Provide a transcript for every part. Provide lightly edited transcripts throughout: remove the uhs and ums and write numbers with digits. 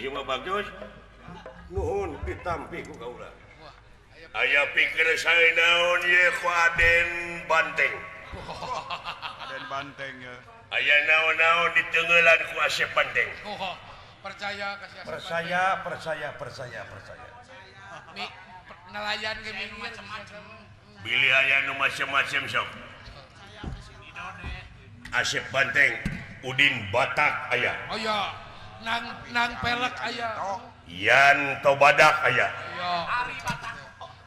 si Bagdos Nuhun ditampi ku kaula. Aya pikir saya naon ye ku Aden Banteng. Aden Banteng ya. Aya naon-naon ditenggelan ku Asep Banteng. Oh, percaya kasih Asep. Percaya, percaya, percaya, percaya. Mi nelayan ge minggir. Bilih aya nu macem-macem sok. Asep Banteng, Udin Batak aya. Oh iya, nang nang pelek aya. Yan Tobadak aya. Iya. Ari Batak.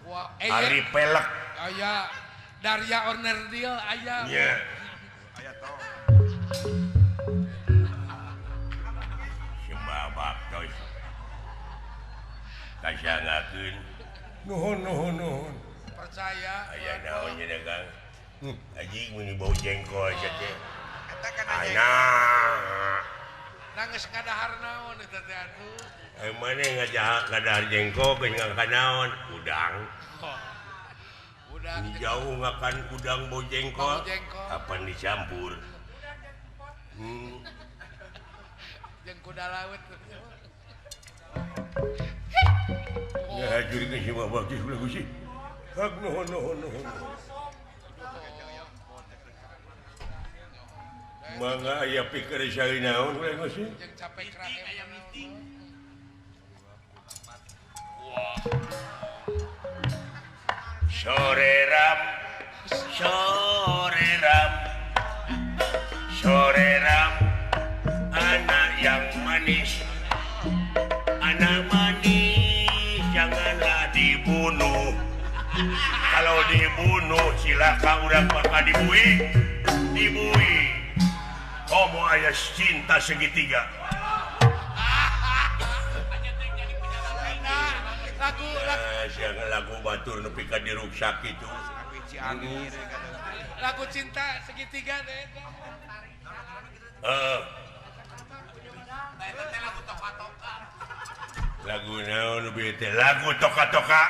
Wah, Ari Pelek aya. Daria Ornerdil aya. Nya. Aya toh. Si Babak tos. Kasangakeun. Nuhun nuhun nuhun. Percaya. Aya naon nya Kang? Anjing mun bau jengkol sia teh. Eta kan Anak. Nangis ngadahar naon eta teh atuh. Eh maneh ngajahak ngadahar jengkol geus ngakan naon? Udang. Udang jauh ngakan udang bau jengkol. Bau jengkol. Kapan dicampur? Jeung kuda laut. Ya juri geus bawa geus ulah gusi. Hak nuhun nuhun nuhun. Mangga aya pikir saya naon ulah gusi. Jeung capek Aya meeting. Wah. Sore ram, sore ram, sore ram, anak yang manis, anak manis janganlah dibunuh. Kalau dibunuh cilaka urang bakal dibui, dibui. Homo aya cinta segitiga. Lagu Nah, lagu batur nepi ka diruksak kitu. Lagu cinta segitiga deh. Heeh. Eta teh lagu toka-toka. Lagu naon nu teh? Lagu toka-toka.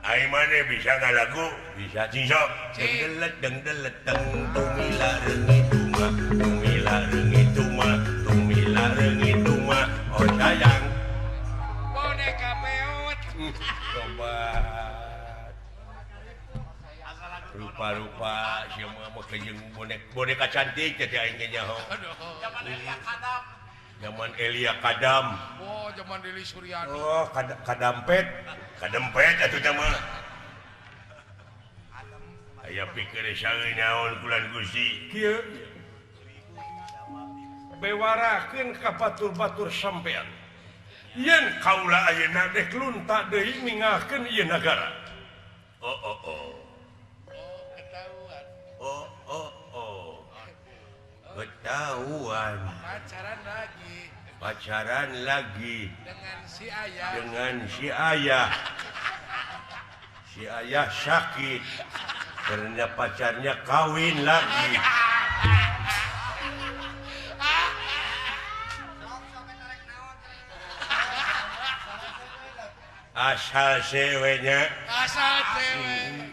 Ai mane bisa nggak lagu? Bisa cing sok. Dengdelet dengdelet deng tumila reungit tuma, tumila reungit tuma, tumila reungit tuma. Oh sayang. Boneka peot. Coba. Rupa-rupa sia mah make jeung boneka cantik teh aing ge nyaho. Zaman Elia Kadam. Zaman Elia Kadam. Oh, zaman Lili Suryani. Oh, kadampet. Kadempet atuh teh mah. Aya pikir saeun naon kulan Gusti. Kieu bewarakeun ka batur-batur sampean. Yen kaula ayeuna dek lunta deui ninggalkeun ieu nagara. Oh oh oh. Oh, ketahuan. Oh oh oh. Ketahuan. Pacaran lagi. Pacaran lagi. Dengan si ayah. Dengan si ayah. Si ayah sakit karena pacarnya kawin lagi. Asal ceweknya. Asal cewek.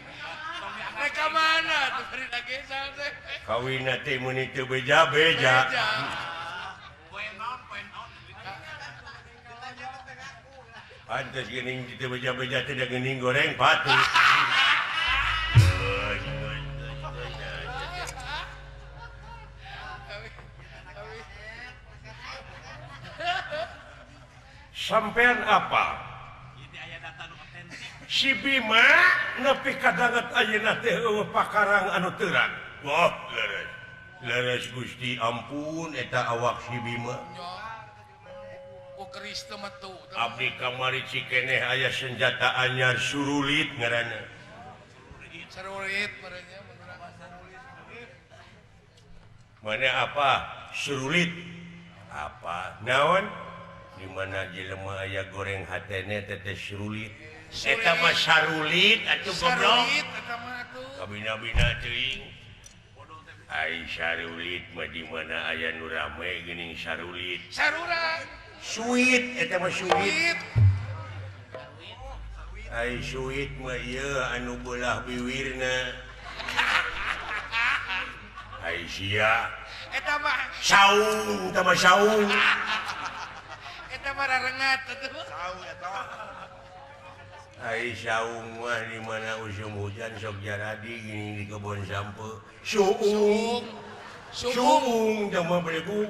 Mereka mana tuh beri lagi asal cewek. Kawin nanti mun teu beja-beja. Pantes geuning teu beja-beja teh geuning goreng patu. Sampean apa? Si Bima nepi kadanget ayeuna teh eueuh pakarang anu terang. Wah, leres. Leres Gusti ampun eta awak si Bima. Ku keris teu metu. Abdi kamari cikeneh aya senjata anyar surulit ngaranna. Surulit merenya. Mana apa? Surulit. Apa? Naon? Di mana jelema aya goreng hatene teh surulit. Eta mah sarulit atuh goblok. Sarulit eta mah atuh. Kabina-bina teuing. Ai sarulit mah di mana aya nu rame geuning sarulit. Saruran. Suit eta mah suit. Ai suit mah ieu anu beulah biwirna. Ai sia. Eta mah saung tah mah saung. Eta mah rarengat atuh. Saung eta. Ai saung mah di mana usum hujan sok jaradi gini di kebon sampe. Suung. Suung tah mah belegung.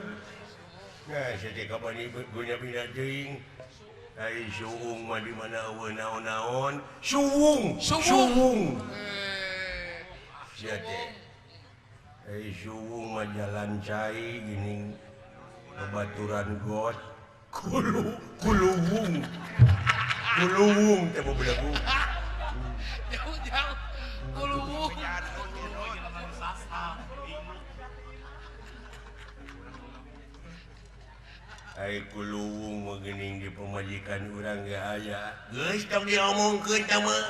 Nah, saja kapan ieu guna bina teuing. Ai suung mah di mana eueuh naon-naon. Suung, suung. Sia teh. Ai suung mah jalan cai gini babaturan got. Kuluwung. Kuluwung teh belegung. Jauh-jauh kuluwung. Ai kuluwung mah geuning di pamajikan urang ge aya. Geus tong diomongkeun tah mah.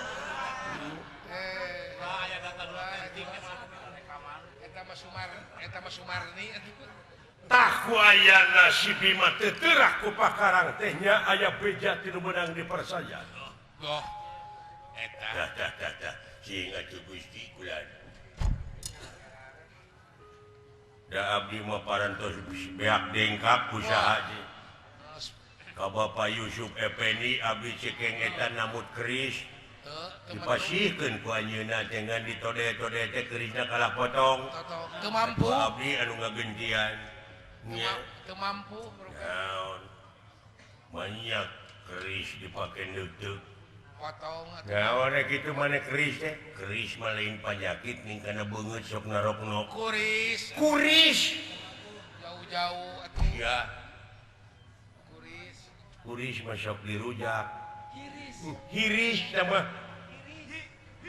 Aya data eta mah Sumar, eta mah Sumarni atuh. Tah ku ayana si Bima teu teurak ku pakarang teh nya aya beja ti nu meunang dipercaya. Goh. Eta. Tah tah tah tah. Sing atuh Gusti kula. Da abdi mah parantos beak dengkap usaha teh. Ka Bapak Yusuf Effendi abdi cekeng eta namut keris. Dipasihkeun ku anjeunna teh ngan ditode-tode teh kerisna kalah potong. Teu mampu. Abdi anu ngagentian. Nya teu mampu. Naon? Banyak keris dipake neuteuk. Potong atuh. Naon rek kitu maneh keris teh? Keris mah lain panyakit ning kana beungeut sok naroknok. Kuris. Kuris. Jauh-jauh atuh. Ya. Kuris. Kuris mah sok dirujak. Hiris. Hiris tah mah.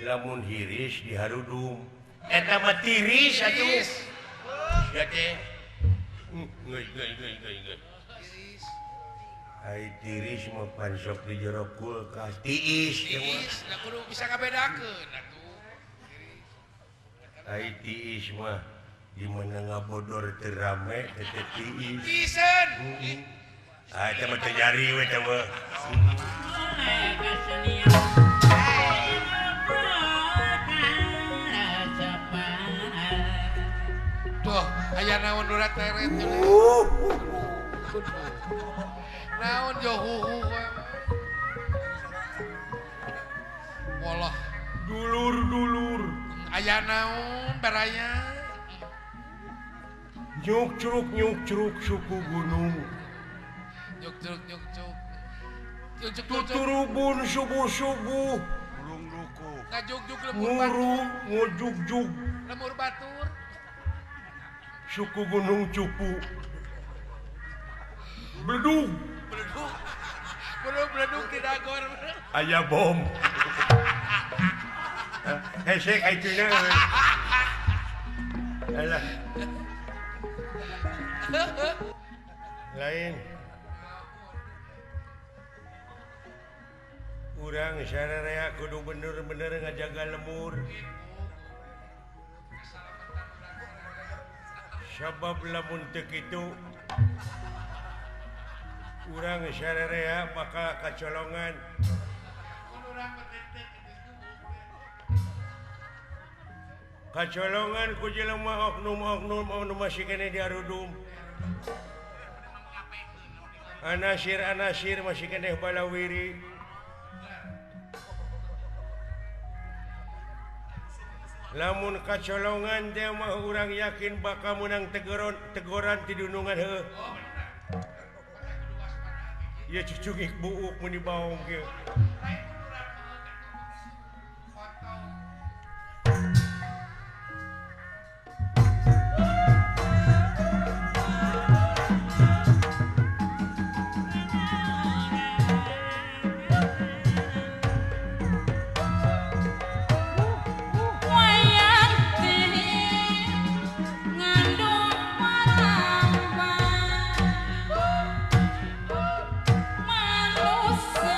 Lamun hiris diharudum. Eta mah tiris atuh. Sia teh. Geus geus geus geus. Tiris. Ai tiris mah pan sok di jero kulkas. Tiis tiis, da kudu bisa ngabedakeun atuh. Tiris. Ai tiis mah di mana ngabodor teu rame teh tiis. Tiiseun. Ah eta mah teu nyari we teh mah. Tuh, aya naon urat teret. Naon johuhu. Walah, dulur-dulur. Aya naon baraya. Nyuk-curuk nyuk-curuk suku gunung. Nyuk-curuk nyuk-curuk. Tuturubun subuh-subuh. Burung luku. Ngajugjug lemur batur. Nguru ngujugjug. Lemur batur. Suku gunung cupu. Beledug. Beledug. Belum beledug di dagor. Aya bom. Hese ka ituna. Alah. Lain. Urang sararea kudu bener-bener ngajaga lemur. Sabab lamun teu kitu urang sararea bakal kacolongan. Kacolongan ku jelema oknum-oknum anu masih keneh diarudum. Anasir-anasir masih keneh balawiri. Lamun kacolongan teh mah urang yakin bakal meunang tegoran ti dunungan heuh. Ieu cucungik buuk mun dibaong kieu. Manusia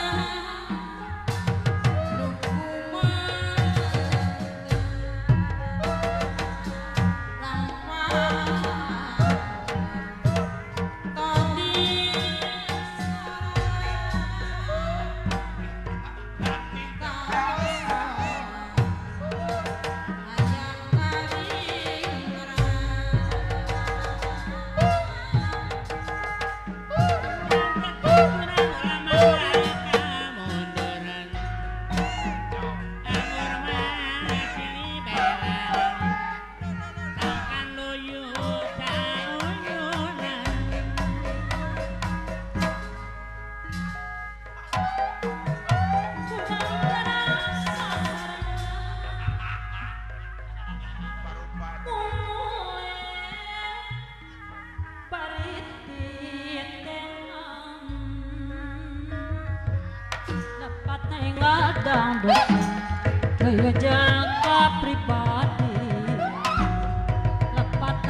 Ngadang dosa luyu jeung kapribadi lepat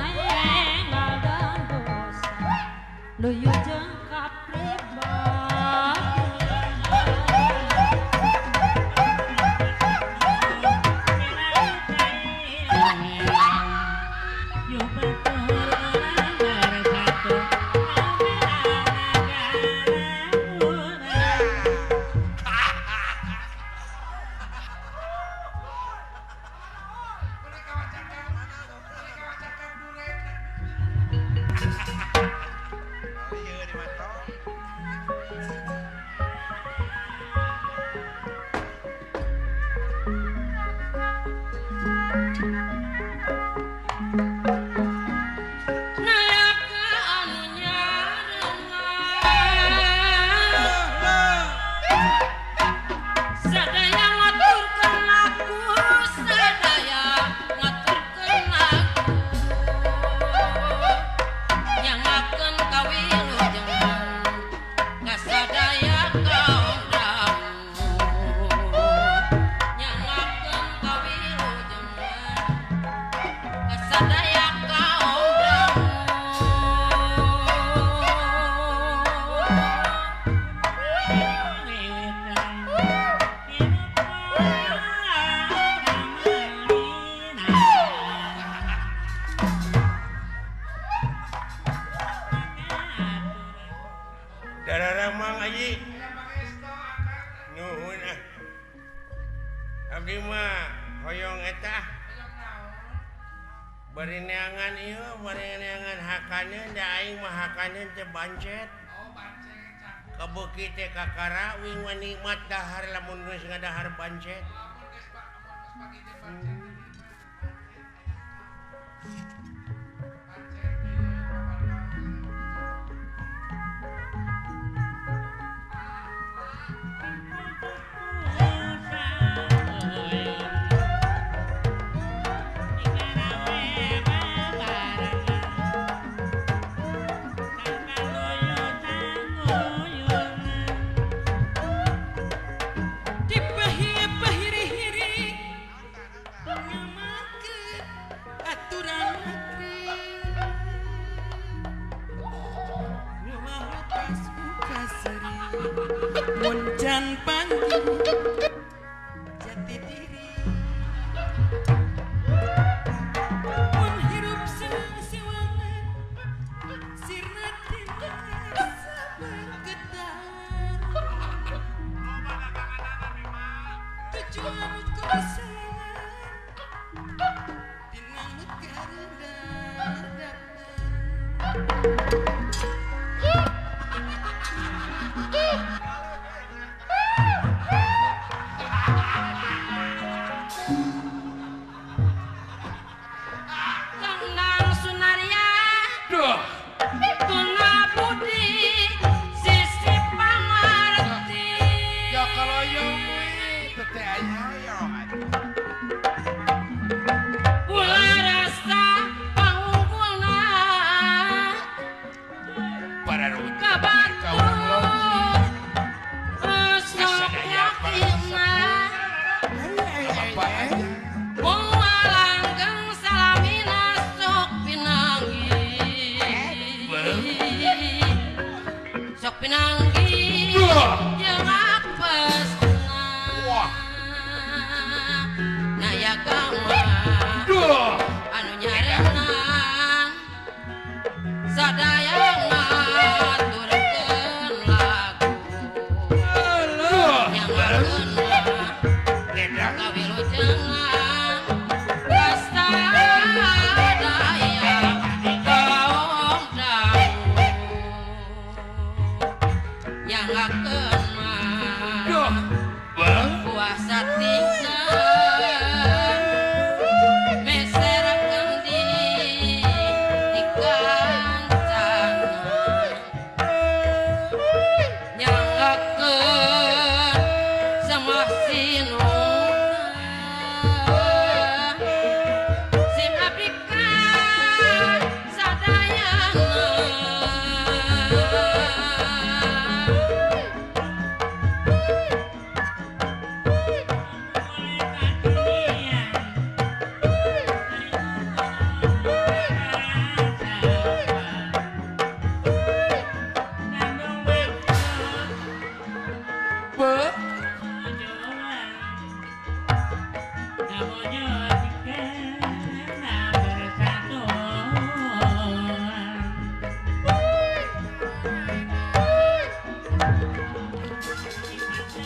ngadang dosa luyu jeung kapribadi. Berineangan ieu, berineangan hakaneun da aing mah hakaneun teh bancet. Kabeuki teh kakara wing mah nikmat dahar lamun geus ngadahar bancet. Muncan panggil jati diri mun hirup senang sewangan sirna tina sabagetan tujuan kebesaran dina mekarendah.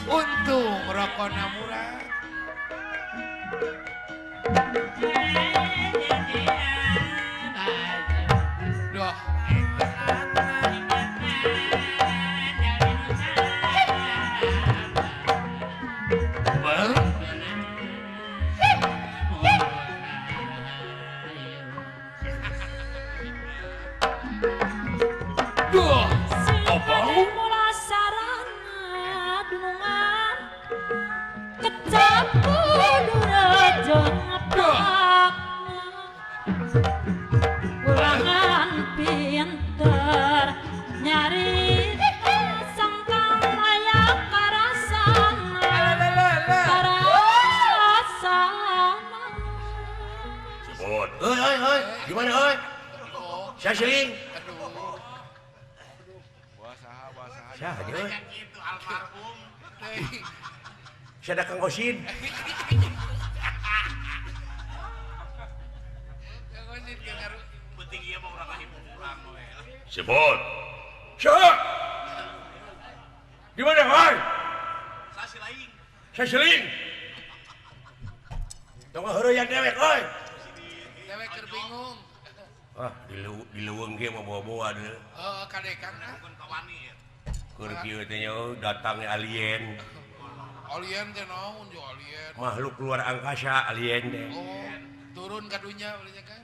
Untung rokona murah. Duh. Duh. Obong mula sarana dunungan kecap kudu ngapak ulangan pinter nyari sangkang layak karasana karasana. Sebut. Hoi hoi hoi, gimana hoi? Saya seling. Siapa aja? Saya ada Kang Osin. Sebut. Siapa? Di mana, hai? Saya seling. Tong heureuyang dewek, oi. Dewek keur bingung. Ah, di leuweung ge mah bawa-bawa deui. Heeh, kadekang ah. Keur kieu teh nya datangnya alien. Alien teh naon jo alien? Makhluk luar angkasa alien teh. Oh, turun ka dunya beunya kan.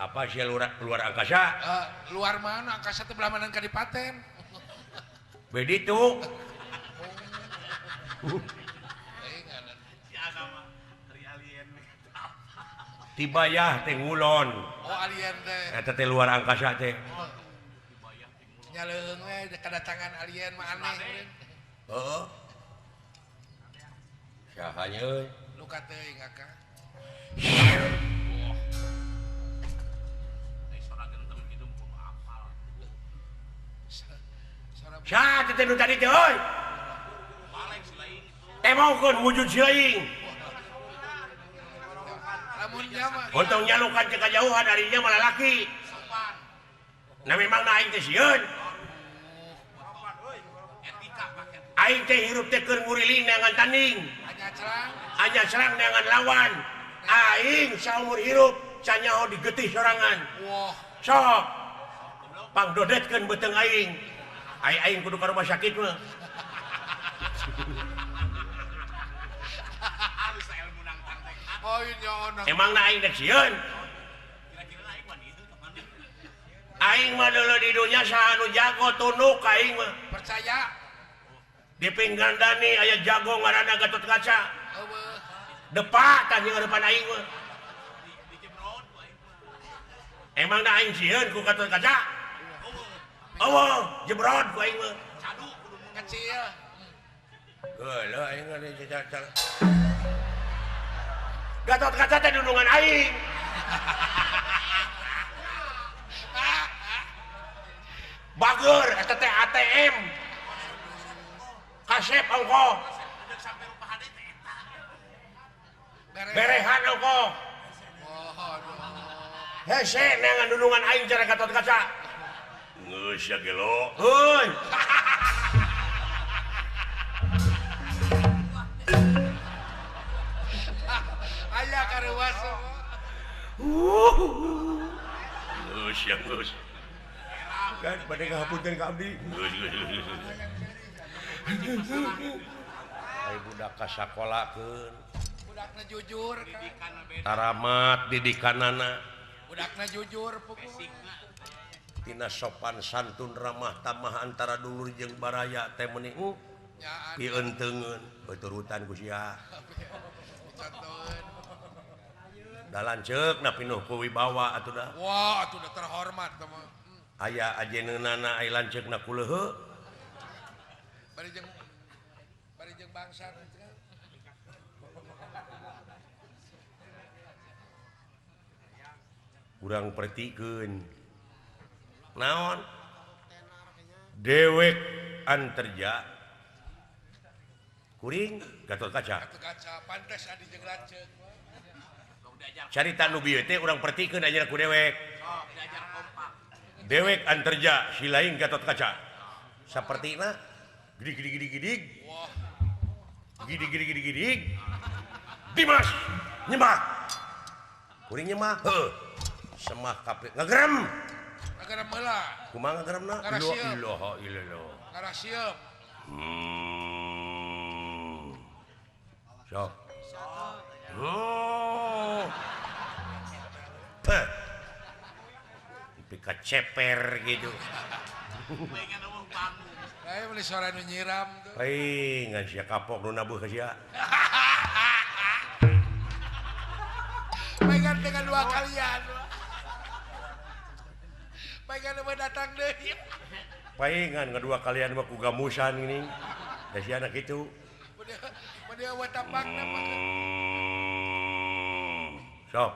Apa sih luar angkasa? Luar mana? Angkasa teh belah mana kadipaten? Beditu. Tibayah teh ngulon. Oh, alien teh. Eta teh luar angkasa teh. Oh. Nya leuheung we kedatangan alien mah aneh. Heeh. Saha nya euy? Luka teuing akang. Saha teh nu tadi teh euy? Temongkeun wujud si laing. Lamun nya mah untung nyalukan ke kajauhan arinya malah laki. Nah memang na aing teh sieun. Aing teh hirup teh keur nguriling neangan tanding. Anya serang neangan lawan. Aing saumur hirup sanyaho digetih sorangan. Sok pangdodetkeun beuteung aing. Aing aing kudu ka rumah sakit mah. Emang na aing dek sieun. Aing mah dulu di dunia saha nu jago tunduk aing mah. Percaya. Di Pinggandani aya jago ngaranna Gatot Kaca. Depak tah jeung depan aing mah. Emang da aing sieun ku Gatot Kaca? Eueuh, jebrod ku aing mah. Kecil. Geuleuh aing mah Gatot Kaca teh dundungan aing. Bager eta teh ATM. Kasep ongko. Berehan ongko. Hese neangan dundungan aing cara Gatot Kaca. Geus ya gelo. Heuy. Aya kareuwas. Geus ya geus. Kan bade ngahapunten ka abdi. Geus geus geus. Ai budak ka sakolakeun. Budakna jujur taramat didikanana. Budakna jujur pukul. Tina sopan santun ramah tamah antara dulur jeung baraya teh meuni pienteungeun beuturutan ku sia. Da lanceuk na pinuh ku wibawa atuh da. Wah, atuh da terhormat teh mah. Aya ajeunana ai lanceukna ku leuheu. Bari jeung bangsa Urang pertikeun. Naon? Dewek anterja kuring Gatot Kaca. Gatot Kaca pantes adi jeung lanceuk. Carita nu bieu teh urang pertikeun aja ku dewek. Dewek anterja si lain Gatot Kaca. Sapertina gedig gedig gedig gedig. Wah. Gidi gidi gidi gidi. Dimas nyemah. Kuring nyemah. Heuh. Semah kabeh ngagerem. Ngagerem heula. Kumaha ngageremna? La ilaha illallah. Ngarasieum. Sok. Oh. Peh. Pika ceper gitu. Ayo beli suara nu nyiram tuh. Hei, ngan sia kapok nu nabuh ka sia. Paingan dengan dua kalian. Paingan nu datang deui. Paingan ngadua kalian mah ku gamusan ini. Da sia anak kitu. Mun dia tapakna mah. Sok.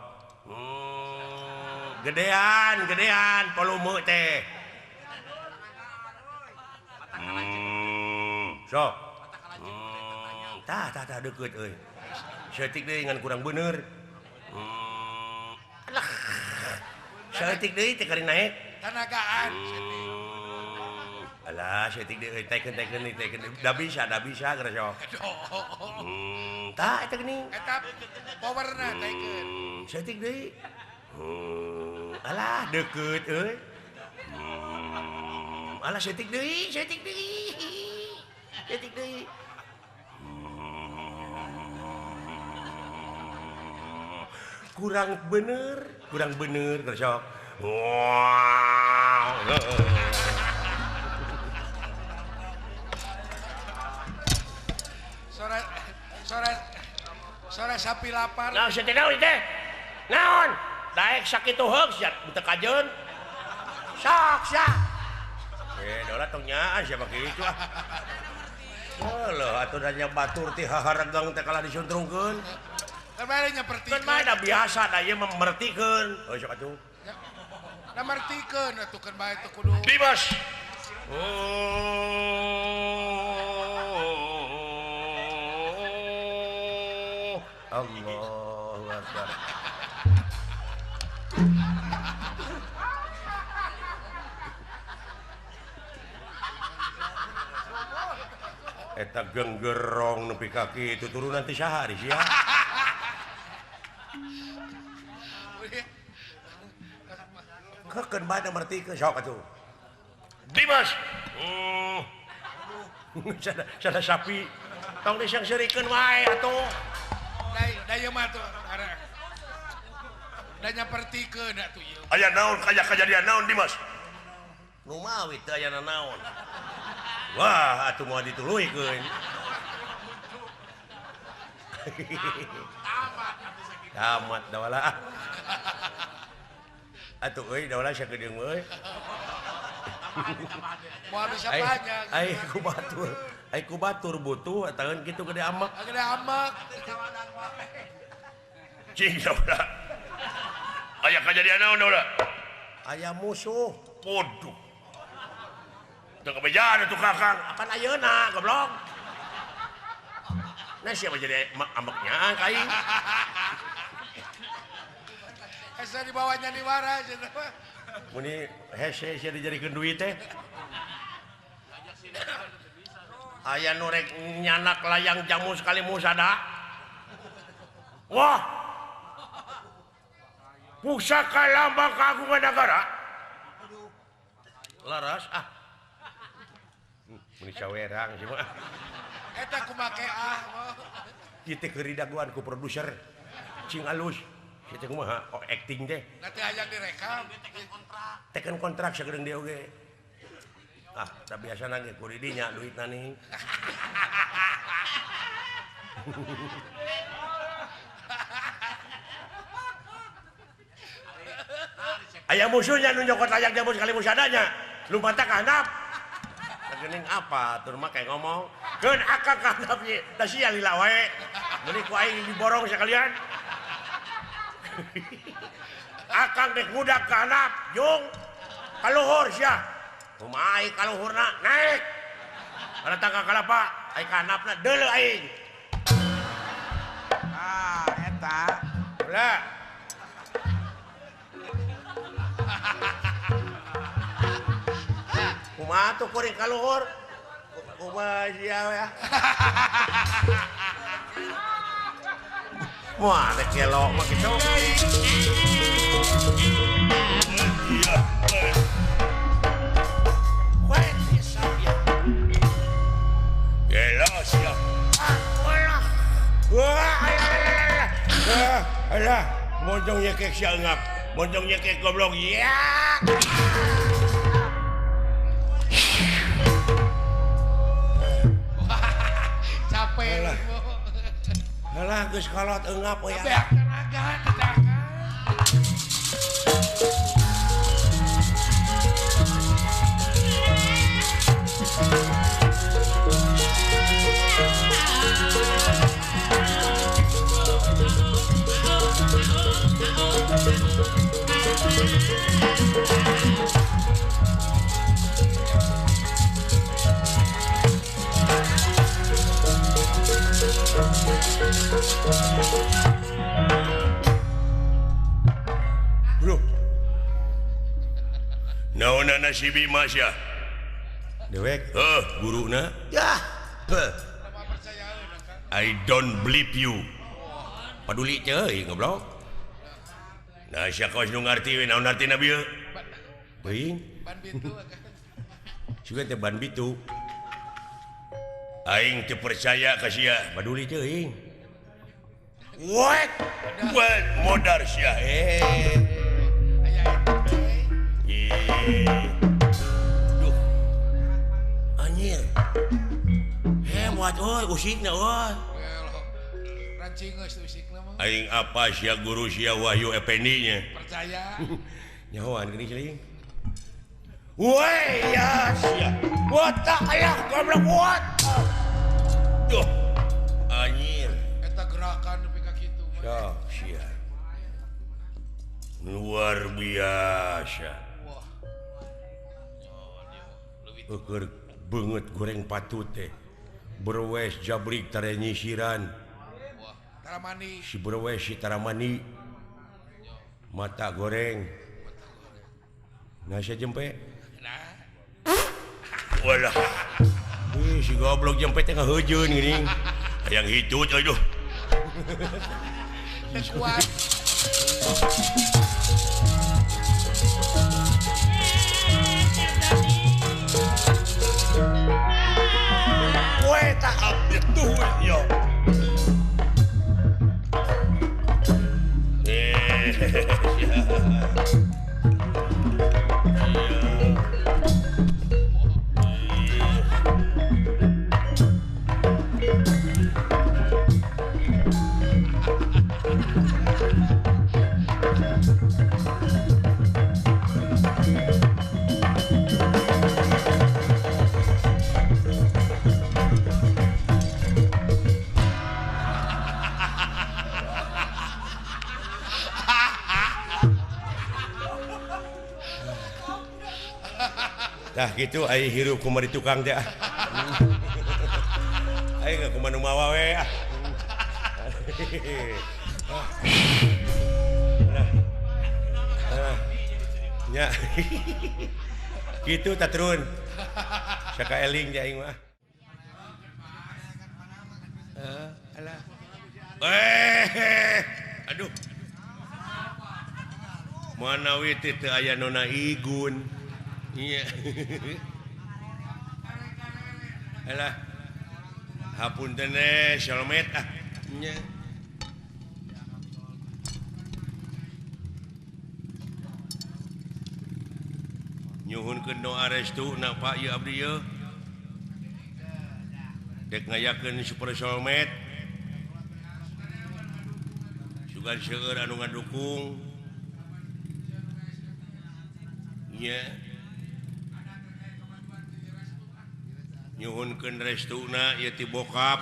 Gedean, gedean volume teh. Sok. Tah tah tah deukeut euy. Saeutik deui ngan kurang bener. Alah. Saeutik deui teh kari naik. Tanagaan saeutik. Alah, saeutik deui taikeun taikeun taikeun. Da bisa geura sok. Tah eta geuning. Eta powerna taikeun. Saeutik deui. Alah deukeut euy. Alah saeutik deui, saeutik deui. Saeutik deui. Kurang bener geura sok. Wah. Sora sora sora sapi lapar. Naon sia teh naon teh? Naon? Daek sakitu heug sia teu kajeun. Sok sia. Dola tong nyaah sia mah kitu ah. Heuh atuh da nya batur ti haharegang teh kalah disuntrungkeun. Kan bae nyapertikeun. Kan bae da biasa da ieu mah mertikeun. Heuh sok atuh. Da mertikeun atuh keun bae teh kudu. Dimas. Oh. Allahu Akbar. Eta genggerong nepi ka kitu turunan ti saha ari sia. Kekeun bae mertikeun sok atuh. Dimas. Sada sapi tong disangseurikeun wae atuh. Da ieu mah atuh da nyapertikeun atuh ieu. Aya naon kaya kajadian naon Dimas? Nu mawi teu aya naon. Wah, atuh moal dituluykeun. Tamat dawala. Atuh euy dawala sakedeung euy. Moal bisa banyak. Ai ku batur. Ai ku batur butuh ataun kitu gede amak. Gede amak. Cing dawala. Aya kajadian naon dawala? Aya musuh. Waduh. Teu kabejaan atuh Kakang. Apan ayeuna goblok. Nah siapa jadi ambeknya ka aing. Hese dibawanya diwara cenah. Muni hese sia dijadikeun duit teh. Aya nu rek nyanak layang jamu sekali musada. Wah. Pusaka lambang kagungan negara. Laras ah. Muni cawerang sih mah. Eta kumake ah. Kieu teh keur didagoan ku produser. Cing alus. Kieu teh kumaha? Oh, acting teh. Nanti hayang direkam. Teken kontrak sagedeung dia oge. Ah, da biasana ge ku di dinya duitna nih. Aya musuhnya nu nyokot layang jamu sekali musadanya. Lumpatna ka handap. Geuning apa atur mah kayak ngomong. Keun akang ka handap ye, da sia lila wae. Meuni ku aing diborong sekalian. Akang dek ngudak ka handap, jung. Ka luhur sia. Kumaha aing ka luhurna? Naik. Kana tangga kalapa, aing ka handapna deuleu aing. Ah, eta. Ulah. Kumaha tuh kuring ka luhur? Kumaha sia ya. Wah, rek gelo mah kitu. Iya. Gelo sia. Wah, alah, moncong nyekek sia ngap. Moncong nyekek goblok. Ya. Capek. Alah, geus kolot eungap we. Beak tenaga, tenaga. Bro. Naonana si Bima sia? Dewek. Heuh, guruna. Yah. Heuh. I don't believe you. Paduli teuing goblok. Nah, sia kawas nu ngarti we naon artina bieu? Teuing. Ban bitu. Sugan teh ban bitu. Aing teu percaya ka sia. Paduli teuing. What? What? Modar sia. Eh. Aya eta. Duh. Anjir. Hebat euy usikna euy. Rancing geus usikna mah. Aing apa sia guru sia Wahyu Effendi nya? Percaya. Nyahoan geuning siling. Woi ya sia. What the ayah goblok what? Duh. Anjir. Eta gerakan nepi ka kitu mah. Ya sia. Luar biasa. Wah. Eueur beungeut goreng patut teh. Berwes jabrik tare nyisiran. Wah, taramani. Si berwes si taramani. Mata goreng. Nah sia jempe. Nah. Walah. Ih, si goblok jempe teh ngaheujeun geuning. Hayang hitut aduh. Teu kuat. Weh tak update tuh yo. Tah gitu ai hirup kumaha di tukang teh ah. Aing kumaha nu mawa we ah. Nah. Nya. Kitu tatrun. Saka eling teh aing mah. Heeh, alah. Aduh. Manawi teh teu aya nona Igun. Iya. Alah. Hapunten solmet ah. Nya. Nyuhunkeun doa restu na Pak ieu abdi ieu. Dek ngayakeun super solmet. Sugan seueur anu ngadukung. Nya. Nyuhunkeun restuna ieu ti bokap,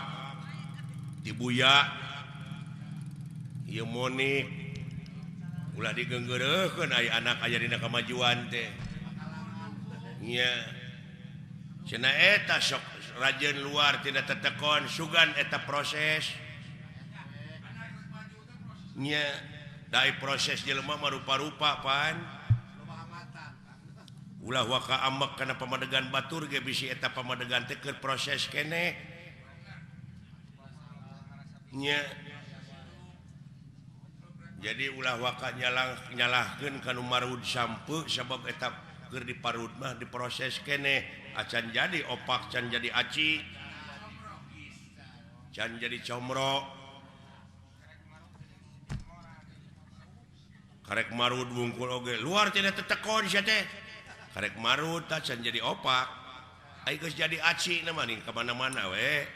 ti buya, ieu Monik. Ulah digeunggeureuhkeun aya anak aya dina kamajuan teh. Nya. Cenah eta sok rajin luar tina tetekon sugan eta proses. Nya, da proses jelema mah rupa-rupa pan. Ulah waka ambek kana pamadegan batur ge bisi eta pamadegan teh keur proses keneh. Nya. Jadi ulah waka nyalahkeun ka nu marud sampeu sabab eta keur diparud mah diproses keneh acan jadi opak can jadi aci. Can jadi comro. Karek marud wungkul oge luar cenah tetekon sia teh. Karek marud tah can jadi opak. Ai geus jadi aci na mah ka mana-mana we.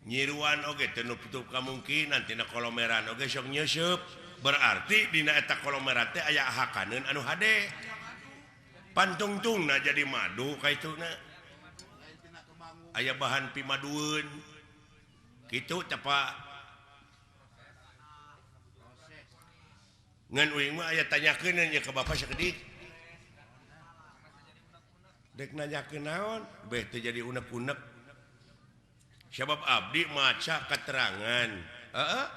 Nyiruan oge teu nutup kamungkinan tina kolomeran oge sok nyeusup. Berarti dina eta kolomeran teh aya hakaneun anu hade. Pantungtungna jadi madu kaituna. Aya bahan pimadueun. Kitu teh Pak. Ngan uing mah aya tanyakeun nya ka bapak sakedik. Dek nanyakeun naon? Beh teu jadi unek-unek. Sabab abdi maca keterangan. Heeh.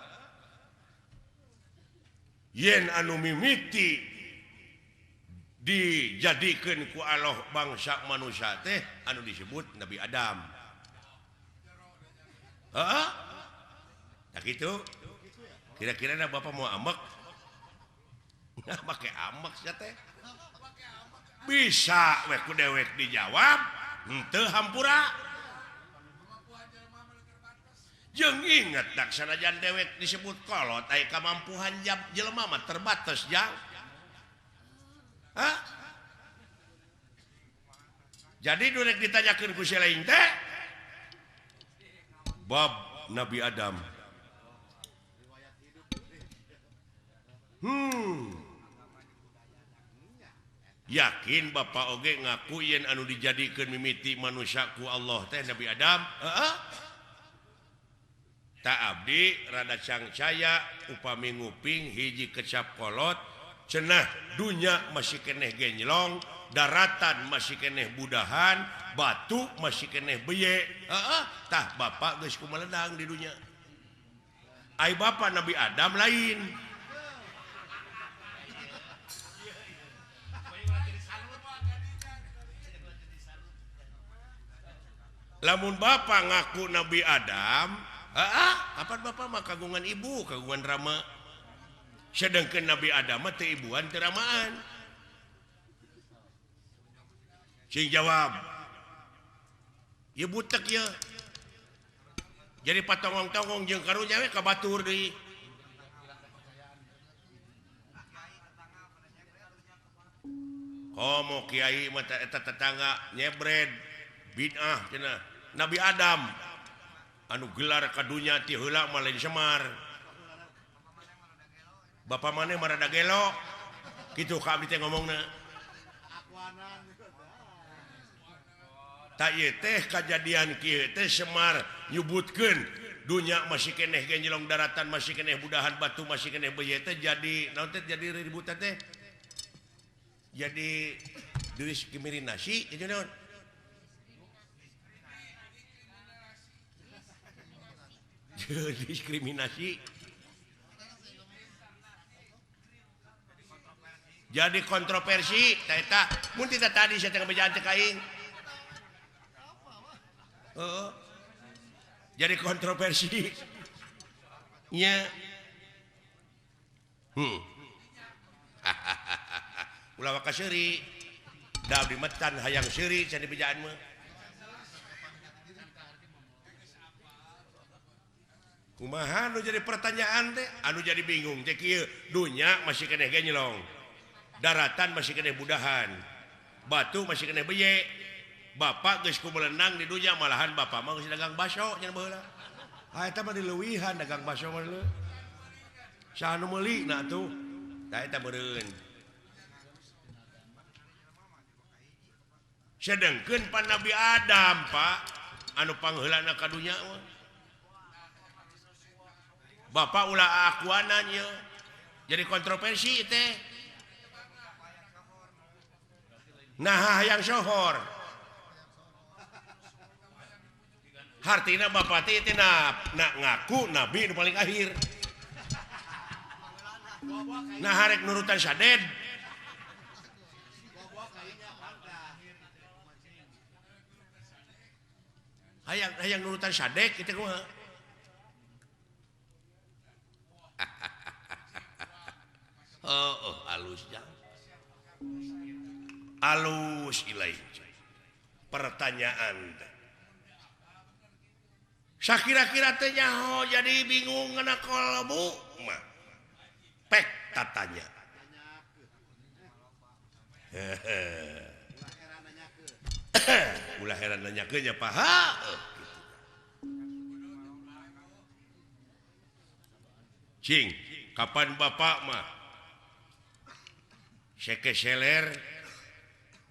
Yen anu mimiti dijadikeun ku Allah bangsa manusia teh anu disebut Nabi Adam. Heeh. Tah kitu. Kira-kira na bapak mau ambek? Nah, make ambek sia teh. Bisa we ku dewek dijawab, henteu hampura. Jeung inget tak sanajan dewek disebut kolot aya kamampuhan jelema mah terbatas jang. Hah? Jadi durek ditanyakeun ku si lain teh bab Nabi Adam. Yakin bapak oge ngaku yen anu dijadikeun mimiti manusia ku Allah teh Nabi Adam? Heeh. Tak abdi rada cangcaya upami nguping hiji kecap kolot cenah dunya masih keneh genjlong, daratan masih keneh budahan, batu masih keneh beye. Heeh, tah bapak geus kumaledang di dunya. Ai bapak Nabi Adam lain. Lamun bapak ngaku Nabi Adam, heeh, kapan bapak mah kagungan ibu, kagungan rama. Sedangkan Nabi Adam mah teu ibuan teu ramaan. Sing jawab. Ieu butek ieu. Jadi patongong-tongong jeung karunya we ka batur deui. Komo kiai mah eta tetangga nyebred bid'ah cenah. Nabi Adam anu gelar ka dunya ti heula mah lain Semar. Bapak maneh mah rada gelo. Kitu ka abdi teh ngomongna. Tak ieu teh kajadian kieu teh Semar nyebutkeun dunya masih keneh genjelong daratan masih keneh budahan batu masih keneh beuye teh jadi naon teh jadi ributan teh. Jadi diskriminasi kitu naon? Diskriminasi jadi kontroversi eta mun tita tadi saya teh bejaan teh ka aing. Heeh. Jadi kontroversi nya. Ulah waka seuri da abdi metan hayang seuri cenah bejaan mah. Kumaha nu jadi pertanyaan teh anu jadi bingung teh kieu dunya masih keneh genjlong, daratan masih keneh budahan, batu masih keneh beye. Bapak geus kumelenang di dunya malahan bapak mah geus dagang baso nya baheula. Ah eta mah dileuwihan dagang baso mah leuh. Saha nu meuli na atuh? Tah eta meureun. Sedengkeun pan Nabi Adam, Pak, anu pangheulana ka dunya mah. Bapak ulah akuanan ye. Jadi kontroversi teh. Nah hayang sohor. Hartina bapak teh teh na ngaku nabi nu paling akhir. Nah harek nurutan saded. Hayang nurutan sadek kitu kumaha? Oh, halus jang. Alus ilai. Pertanyaan teh. Sakira-kira teh nyaho jadi bingung ngena kolbu mah. Pek tatanya. Ulah heran nanyakeun nya paha. Cing, kapan bapak mah sekeseler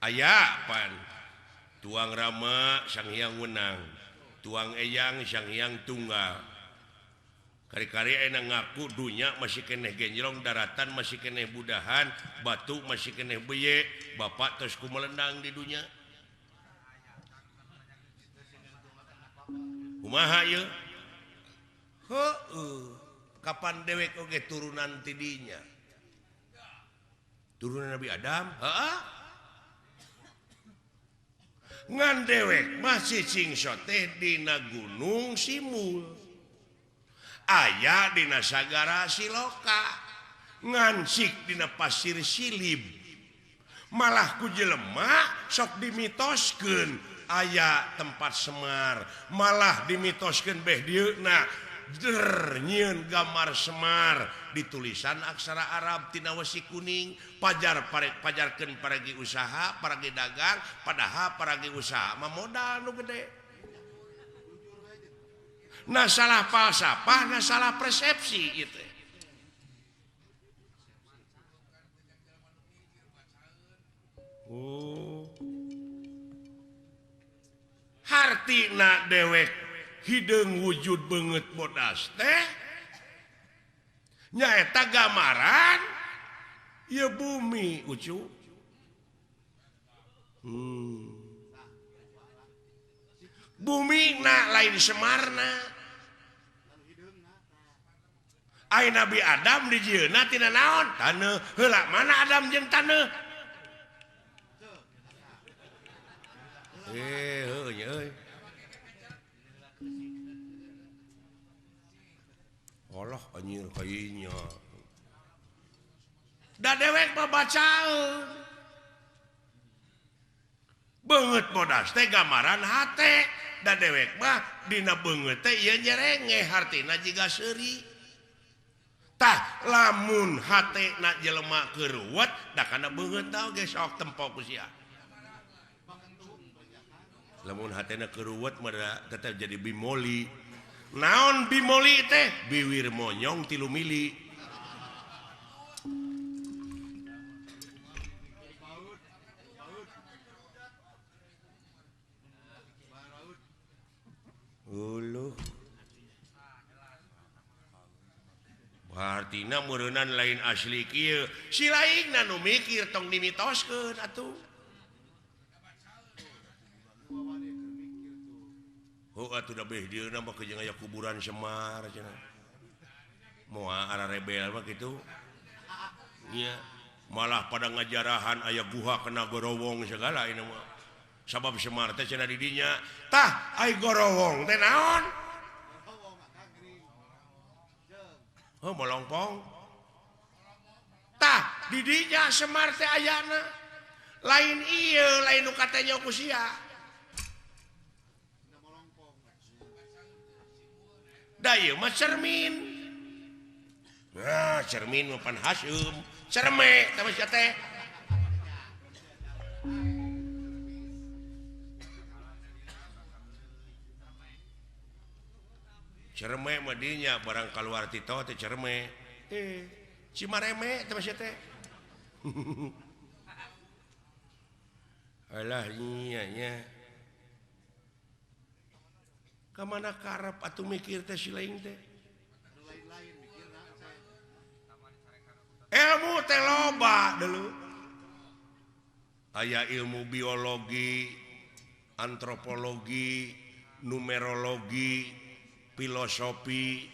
aya pan tuang Rama Sang Hyang Wenang, tuang Eyang Sang Hyang Tunggal. Kari-kari enak ngaku dunya masih keneh genjrong, daratan masih keneh budahan, batu masih keneh beye, bapak terus kumelendang di dunya. Kumaha ieu? Heueuh, kapan dewek oge turunan ti dinya? Turunan Nabi Adam? Heeh. Ngan dewek masih cingso teh dina Gunung Simul. Aya dina Sagara Siloka, ngansik dina Pasir Silib. Malah ku jelema sok dimitoskeun aya tempat Semar, malah dimitoskeun beh dieuna der nyieun gambar Semar ditulisan aksara Arab tina wesi kuning, pajar pajarkeun paragi usaha, paragi dagang, padahal paragi usaha mah modal nu gede. Nah salah falsafah, nah salah persepsi gitu. Oh. Hartina dewek hideung wujud beungeut bodas teh nyaeta gambaran ieu bumi ucu. Bumi na lain Semarna. Ai Nabi Adam dijieunna tina naon? Taneuh. Heula mana Adam jeung taneuh? Heuh nya euy. Allah anjir kayanya. Da dewek mah bacaeun. Beungeut bodas teh gambaran hate. Da dewek mah dina beungeut teh ieu nyerengeh hartina jiga seuri. Tah lamun hate na jelema keruwet da kana beungeut oge sok tempo ku sia. Lamun hatena keruwet mah tetep jadi bimoli. Naon bimoli teh? Biwir monyong 3 mili. Uluh. Hartina meureunnan lain asli kieu. Si laingna nu mikir tong dimitoskeun atuh. Heuh atuh da beh dieuna mah jeung aya kuburan Semar cenah. Moal ara rebel mah kitu. Nya malah pada ngajarahan aya guha kena gorowong segala ini mah. Sabab Semar teh cenah di dinya. Tah ai gorowong teh naon? Heuh molongpong. Tah di dinya Semar teh ayana. Lain ieu lain nu katanya ku sia. Da ieu mah cermin. Nah, cermin mah pan haseum. Cerme tah mah sia teh. Cerme mah dinya barang kaluar ti tol teh cerme. Cimareme teh mah sia teh. Alah nya nya. Ka mana karep atuh mikir teh si lain teh. Ilmu teh loba dulu. Aya ilmu biologi, antropologi, numerologi, filosofi,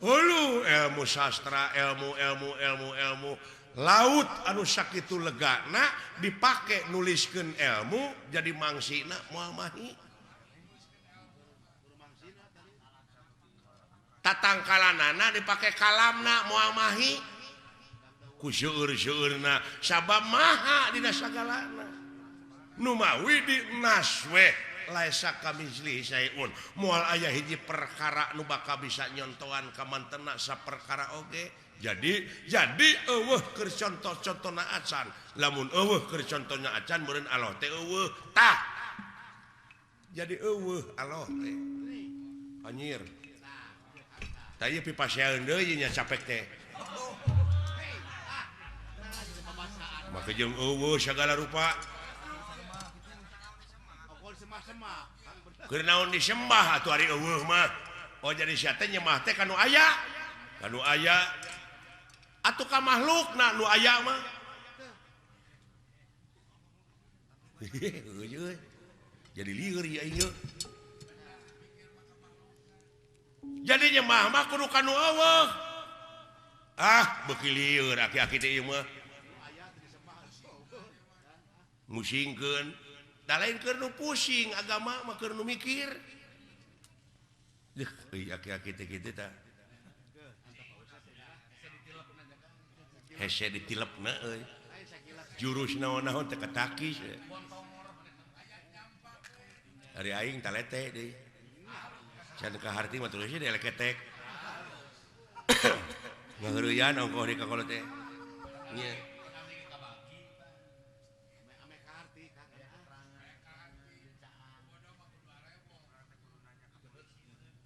Hulu ilmu sastra, ilmu ilmu ilmu ilmu laut anu sakitu legana dipake nuliskeun ilmu jadi mangsina moal mahi. Tatangkalanana dipake kalamna moal mahi. Ku seueur-seueurna sabab maha dina sagalana. Nu mawi di nasweh laisa kamitslihi syai'un moal aya hiji perkara nu bakal bisa nyontoan ka mantena saperkara oge. Jadi eueuh keur contoh-contona acan. Lamun eueuh keur contohna acan meureun Allah teh eueuh. Tah. Jadi eueuh Allah teh. Anjir. Tah ieu pipasean deui nya capek teh. Make jeung eueuh sagala rupa. Keur naon disembah atuh ari eueuh mah. Oh jadi sia teh nyembah teh ka nu aya. Ka nu aya atuh ka makhlukna nu aya mah. Jadi lieur ieu aing. Jadi nyembah mah kudu ka nu eueuh. Ah, beuki lieur aki-aki teh ieu mah. Musingkeun. Da lain keur nu pusing agama mah keur nu mikir. Deuh, euy aki-aki teh kitu tah. Hese ditilepna euy. Jurus naon-naon teh katakis. Ari aing talete deui. Can kaharti mah terus deui leketek. Ngaheureuyan ongkoh di kakolot teh. Nya.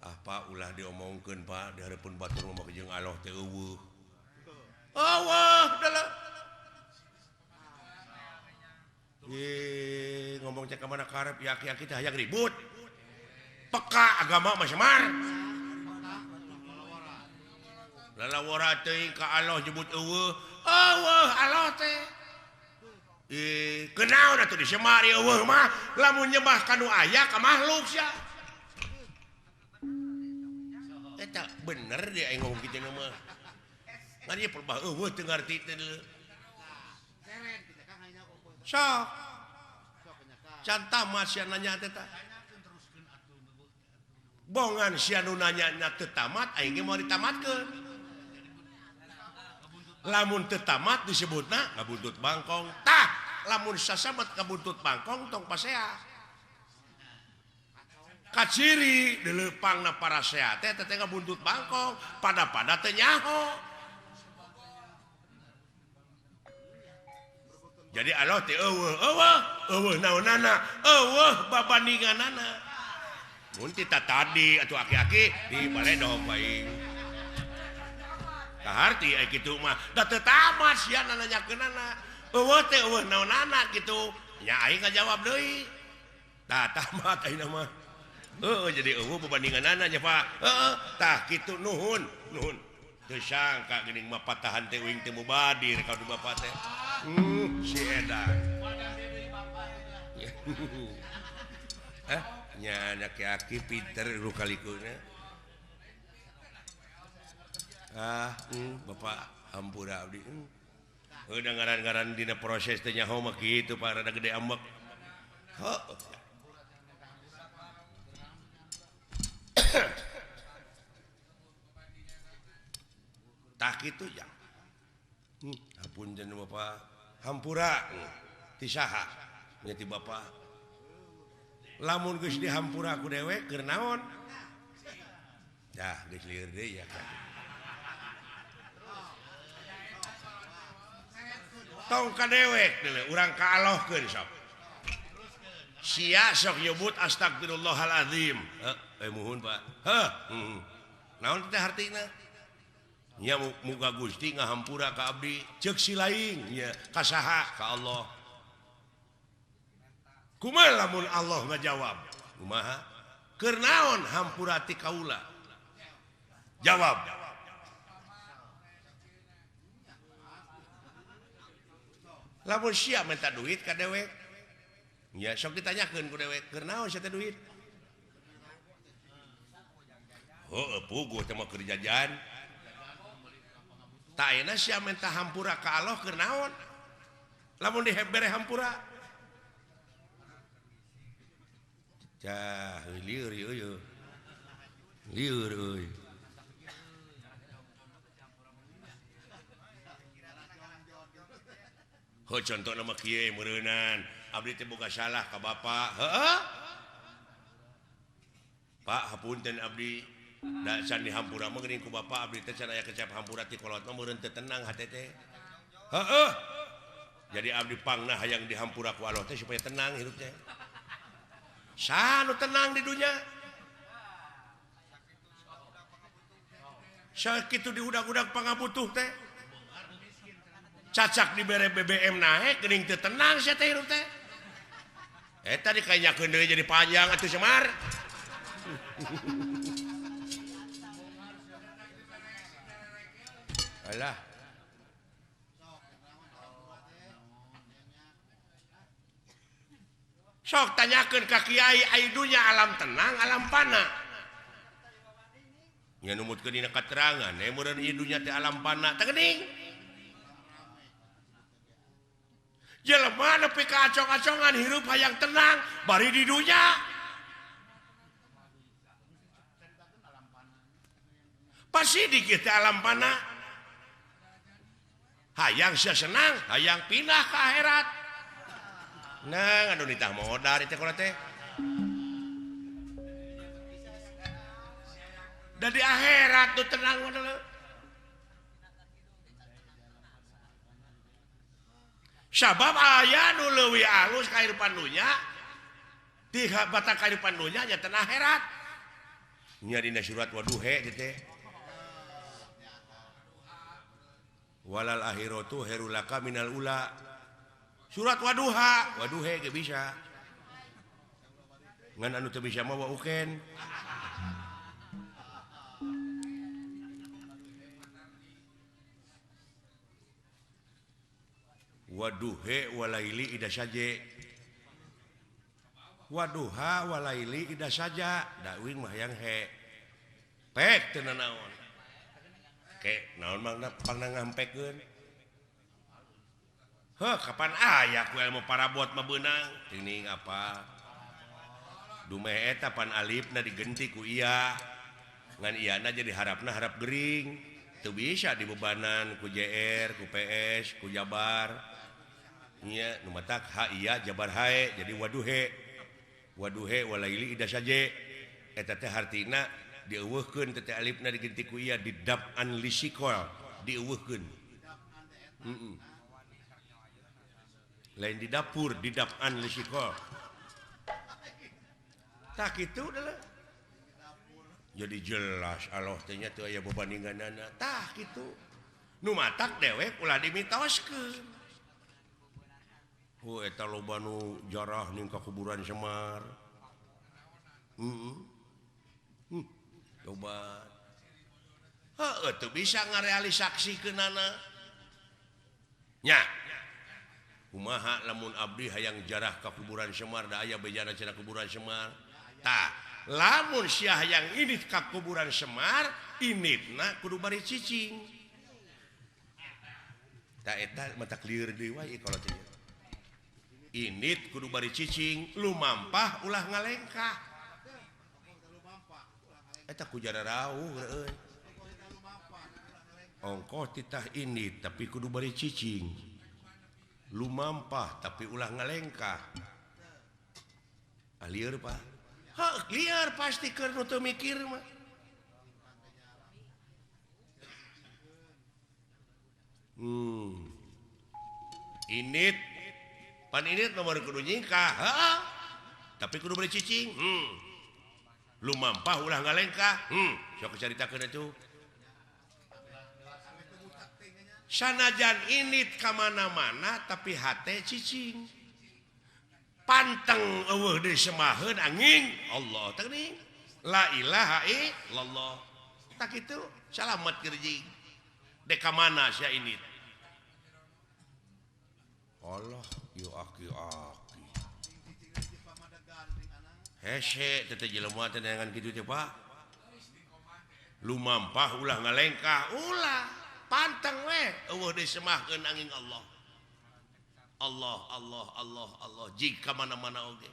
Ah Pak ulah diomongkeun Pak di hareupeun batur mah jeung Allah teh eueuh. Eueuh dalah. Ye ngomong cek ka mana karep ya aki-aki teh hayang ribut. Peka agama mah semar. Lalawara teuing ka Allah nyebut eueuh. Eueuh Allah teh. Eh kunaon atuh disemar eueuh mah lamun nyembah ka nu aya ka makhluk sia. Eta bener dia aing ngomong kitu mah. Ngan ieu perbah eueuh teu ngarti teh deuleu. Sok. Can tamat sia nanya teh tah. Bongan sia nu nanya nya teu tamat aing ge moal ditamatkeun. Lamun teu tamat disebutna ngabuntut bangkong. Tah, lamun sasamet ngabuntut bangkong tong pasea. Kaciri dileupangna parasea teh teh ngabuntut bangkong, pada-pada teh nyaho. Jadi Allah teh eueuh eueuh eueuh naonana, eueuh babandinganana. Mun ti tadi atuh aki-aki di baledog bae. Kaharti ai kitu mah da teu tamat sia nanyakeunana. Eueuh teh eueuh naonana kitu. Nya aing ngajawab deui. Tah tamat ayeuna mah. Heeh jadi eueuh babandinganana nya Pak. Heeh tah kitu nuhun nuhun. Teu sangka geuning mah patahan teh uing teh mubadir ka du bapa teh. Si edan. Eh nya aki-aki pinter rukalikuna. Ah, Bapak hampura abdi. Udah ngaran-ngaran dina proses teh nyaho mah kitu Pak rada gede ambek. Heuh. Tah kitu ya. Hapunten Bapak. Hampura ti saha? Nya ti Bapak. Lamun geus dihampura ku dewek keur naon? Dah geus lieur deui ya. Tong ka dewek deuleu urang ka Allahkeun sok. Sia sok nyebut astagfirullahalazim. Heuh, muhun Pak. Heuh. Naon teh hartina? Nya muga Gusti ngahampura ka abdi. Ceuk si lain nya ka saha? Ka Allah. Kumaha lamun Allah ngajawab? Kumaha? Keur naon hampura ti kaula? Jawab. Lamun sia minta duit ka dewek. Nya sok ditanyakeun ku dewek, keur naon sia teh duit? Heueuh puguh teh mah keur jajan. Tah ayeuna sia menta hampura ka Allah keur naon? Lamun dibere hampura. Cah lieur ieu. Lieur euy. Heuh contohna mah kieu meureunan. Abdi teh boga salah ka bapa. Heueuh. Pak hapunten abdi da can dihampura mah geuning ku bapa abdi teh can aya kecap hampura ti kolot mah meureun teu tenang hate teh. Heueuh. Jadi abdi pangna hayang dihampura ku Allah teh supaya tenang hirup teh. Saha nu tenang di dunya? Sakitu diudag-udag pangabutuh teh. Cacak dibere BBM naek geuning teu tenang sia teh hirup teh. Eta dikainyakeun deui jadi panjang atuh Semar. Alah. Sok tanyakeun ka kiai ai dunya alam tenang alam pana. Nya numutkeun dina katerangan meureun ieu dunya teh alam pana teh geuning. Jelema nepi ka acong-acongan hirup hayang tenang bari di dunya. Pasti dikit alam pana. Hayang sia senang, hayang pindah ke akhirat. Nah, anu nitah modar teh kolot teh. Da di akhirat nu tenang mah. Sabab aya nu leuwih alus kahirupan dunya, ti batang kahirupan dunya nya teh akhirat. Nya dina surat waduhe teh. Walal akhiratu khairul laka minal ula. Surat waduha, waduhe ge bisa. Ngan anu teu bisa mah wa uken. Waduhe walaili ida saje. Waduha walaili ida saja, da uing mah hayang he. Pek teu nanaon. Ke naon mangna pangna ngampekeun. Heuh kapan aya ku ilmu parabot mah beunang? Teuing apa? Dumeh eta pan alifna digenti ku iya. Ngan iyana jadi harapna harap gering. Teu bisa dibebanan ku JR, ku PS, ku Jabar. Nya nu matak ha iya Jabar hae jadi waduhe. Waduhe walaili ida saje. Eta teh hartina dieuweuhkeun teh alifna digenti ku iya didap'an lisikol dieuweuhkeun. Heeh. Lain di dapur didap'an lisikol. Tah kitu adalah. Jadi jelas Allah teh nya teu aya bebandinganana. Tah kitu. Nu matak dewek ulah dimitoskeun. Hu eta loba nu jarah ning ka kuburan Semar. Heeh. Coba. Heueuh teu bisa ngarealisaksikeunana. Nya. Kumaha lamun abdi hayang jarah ka kuburan Semar da aya bejana cenah kuburan Semar. Tah, lamun sia hayang indit ka kuburan Semar, inditna kudu bari cicing. Tah eta matak lieur deui wae kalau teh. Indit kudu bari cicing, lumampah ulah ngalengkah. Eta ku jara rauh euy. Ongkoh titah indit tapi kudu bari cicing. Lumampah tapi ulah ngalengkah. Ah lieur Pak. Heuh lieur pasti keur nu teu mikir mah. Indit pan indit nomor kudu nyingkah, heeh. Tapi kudu bari cicing. Lumampah ulah ngalengkah. Sok caritakeun atuh. Sanajan indit ka mana-mana tapi hate cicing. Panteng eueuh deui semaheun angin Allah teh geuning. La ilaha illallah. Tah kitu salamet keur jeung. Dek ka mana sia indit? Allah ieu aki-aki. Hese teh jelema teh neangan kitu teh Pak. Lumampah ulah ngalengkah ulah panteng we eueuh disemahkeun angin Allah. Allah Allah Allah Allah jika mana-mana oge.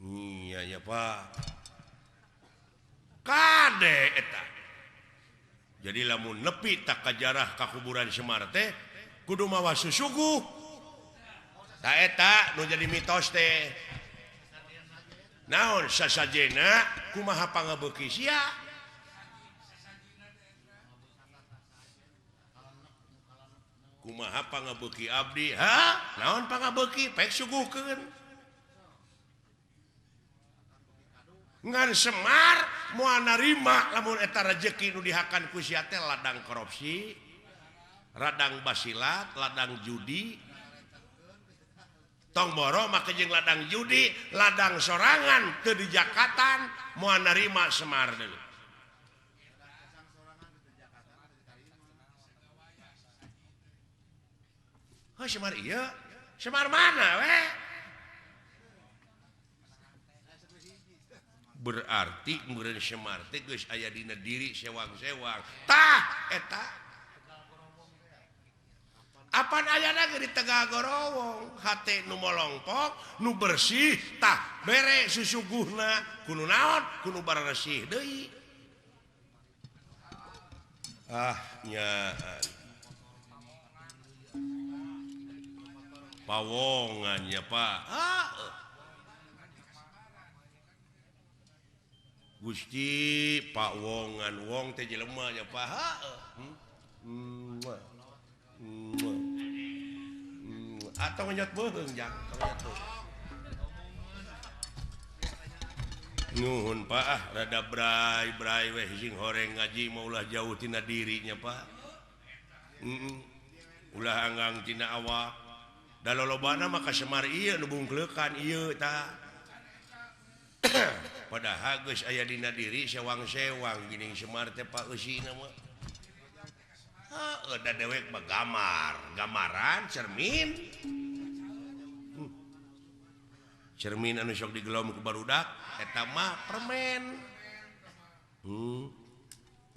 Iya ya Pak. Kade eta. Jadi lamun nepi tak kajarah ka kuburan Semar teh kudu mawa susuguh. Ta eta nu jadi mitos teh. Naon sasajena kumaha pangabeuki sia? Kumaha pangabeuki abdi? Ha? Naon pangabeuki? Pek suguhkeun. Ngan Semar moal narima lamun eta rejeki nu dihakan ku sia teh ladang korupsi, ladang basilat, ladang judi. Tong boro make jeung ladang judi, ladang sorangan teu dijakatan moal narima Semar deui. Heuh Semar ieu, Semar mana we? Berarti meureun Semar teh geus aya dina diri sewang-sewang. Tah eta. Apan ayana ge di Tegal Gorowong, hate nu molongpok, nu bersih, tah bere susuguhna kudu naon, kudu baresih deui. Ah nya pawongan ya Pak. Ah. Gusti pawongan wong teh jelema nya Pak. Atau ngenyot beuheung jang, ngenyot beuheung. Nuhun Pak, ah rada bray-bray weh sing horeng ngaji mah ulah jauh tina dirinya Pak. Ulah anggang tina awak. Da lolobana mah ka Semar ieu nu bungkleukan ieu tah. Padahal geus aya dina diri sewang-sewang geuning Semar teh Pak eusina mah. Heuh da dewek mah gamar, gamaran cermin. Cermin anu sok digelom ku barudak eta mah permen.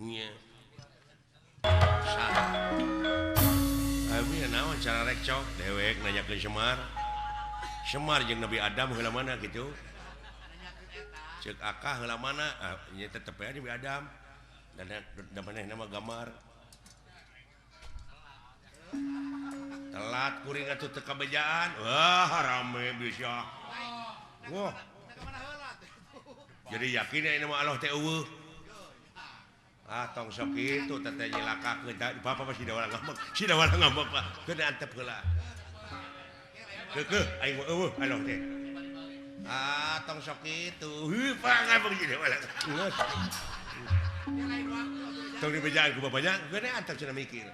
Nya. Saha? Abi naon cara rekcok dewek nanyakeun Semar. Semar jeung Nabi Adam heula mana kitu? Ceuk akah heula mana? Ah nya tetep aya Nabi Adam. Dan da manehna mah gamar. Telat kuring atuh teu kabejaan. Wah rame bisa. Wah. Jadi yakin ya ini mah Allah teh eueuh. Ah tong sok kitu teh teh nyilakakeun. Bapak pasti da orang ngambek. Si da orang ngambek Pak. Keun antep heula. Keukeuh aing mah eueuh Allah teh. Ah tong sok kitu. Heuh Pak ngambek si da orang. Tong dibejaan ku bapaknya, keun antep cenah mikir.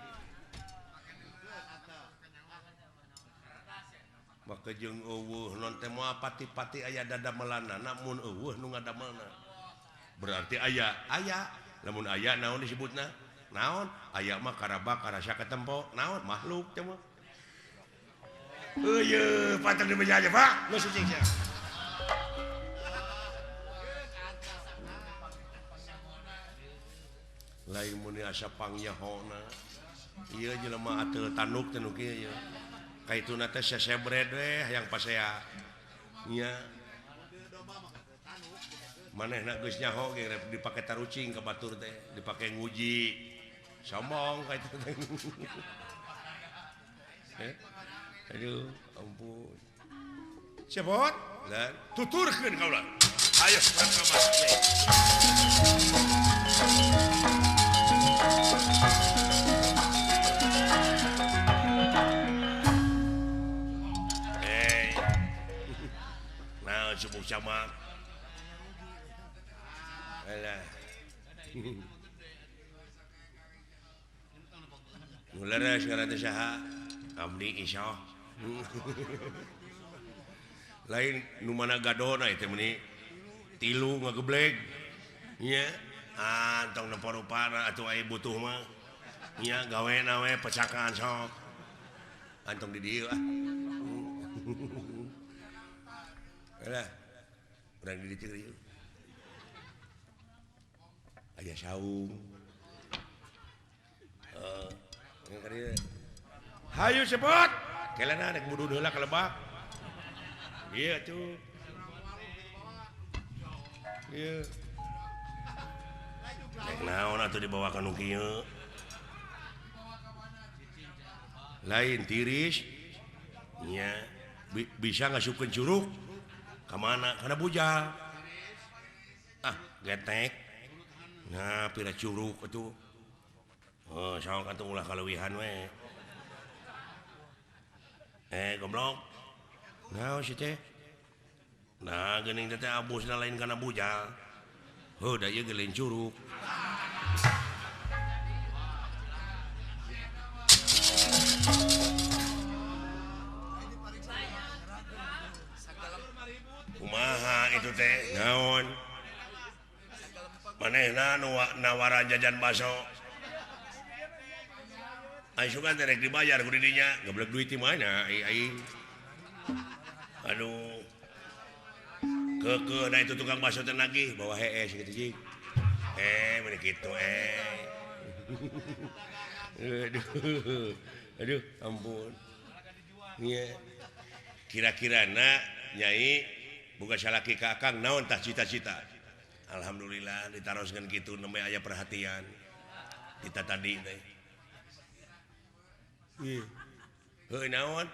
Maka jeung eueuh non teh moal pati-pati aya dadamelanna mun eueuh nu ngadamelna. Berarti aya, aya. Lamun aya naon disebutna? Naon? Aya mah karabak karasa katempo, naon makhluk teh mah. Eueuh, patang dibeja aja, Pak. Geus cicing sia. Lain mun asa pangyahona. Ieu jelema ateul tanduk teh nu kieu ieu. Kaituna teh sesebred we hayang pasea. Nya. Manehna geus nyaho ge dipake tarucing ka batur teh, dipake nguji. Sombong kaitu teh. Aduh, ampun. Cepot, lan tuturkeun kaula. Ayo urang ka masjid. Nah, subuh sama. Alah. Nu leres ngaran teh saha? Abdi Isyah. Lain nu mana gadona ieu teh meuni tilu ngageblek. Nya, ah tong nempo rupana atuh aya butuh mah. Nya gawena we pecakan sok. Antong di dieu ah. Alah, urang di dieu. Aya saung. Heeh. Hayu cepot. Kelana rek budud heula ka lebak. Ieu atuh. Ieu. Rek naon atuh dibawa ka nu kieu? Lain tiris. Nya bisa ngasupkeun curug ka mana? Kana bujal. Ah, getek. Nah, pira curug atuh. Oh, saung atuh ulah kaleuwihan we. Goblok. Naon sih teh? Nah, geuning teh abusna lain kana bujal. Heuh, da ieu ge lain curug. Kumaha itu teh? Naon? Manehna nu nawaran jajan baso. Asupan teh rek dibayar ku didinya, geblek duit di mana ai aing. Aduh. Keukeuh da itu tukang baso teh nagih bawa hees kitu cing. Meuni kitu Aduh. Aduh, ampun. Nya. Kira-kirana Nyai boga salaki ka Akang naon tah cita-cita. Alhamdulillah ditaroskeun kitu nembe aya perhatian. Kita tadi teh. Heuh naon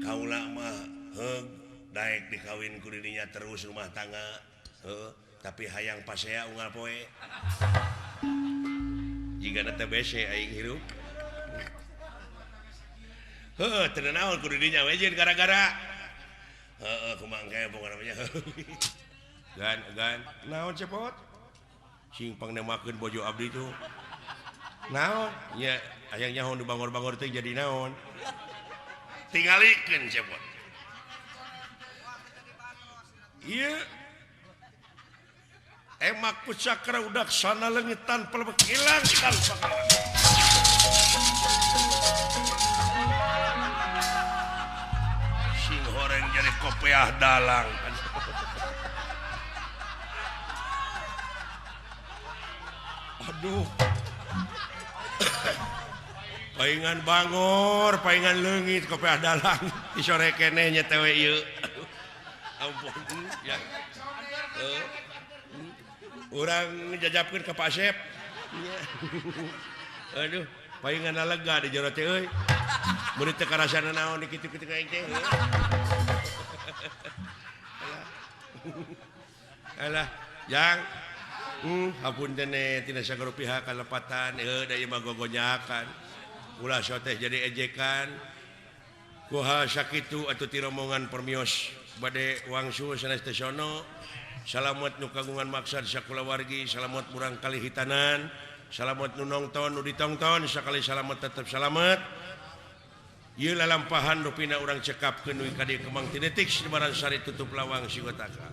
kaula mah heug daek dikawin ku dirinya terus rumah tangga heuh tapi hayang pasea unggal poe jigana teh bese aing hirup heuh teu naon ku dirinya we jeung gara-gara heuh kumaha engke pokona mah gan gan naon cepot sing pangnemakeun bojo abdi tuh naon nya hayang nyaho nu bangor-bangor teh jadi naon tingalikeun cepot ieu emak pusakra udak sana leungit tanpa lebek hilang tanpa kalah sing horeng jadi kopiah dalang. Aduh. Paingan bangor, paingan leungit kopiah dalang di sore keneh nya teh we ieu. Ampun ya. Urang jajapkeun ka Pak Asep. Aduh, paingan lega di jero teh euy. Meuni teu karasana naon di kitu-kitu ka aing teh. Alah, jang. Hapunten tina sagala pihak kalepatan heuh da ieu mah gogonyakan. Ulah soteh jadi ejekan. Kuha sakitu atuh ti rombongan permios bade wangsul sanes teh sono. Salamet nu kagungan maksad sakulawargi, salamet murang kali hitanan, salamet nu nongton nu ditongton, sakali salamet tetep salamet. Ieu lalampahan rupina urang cekapkeun we ka dieu Kemang ti detik Lebaran sari tutup lawang sigotaka.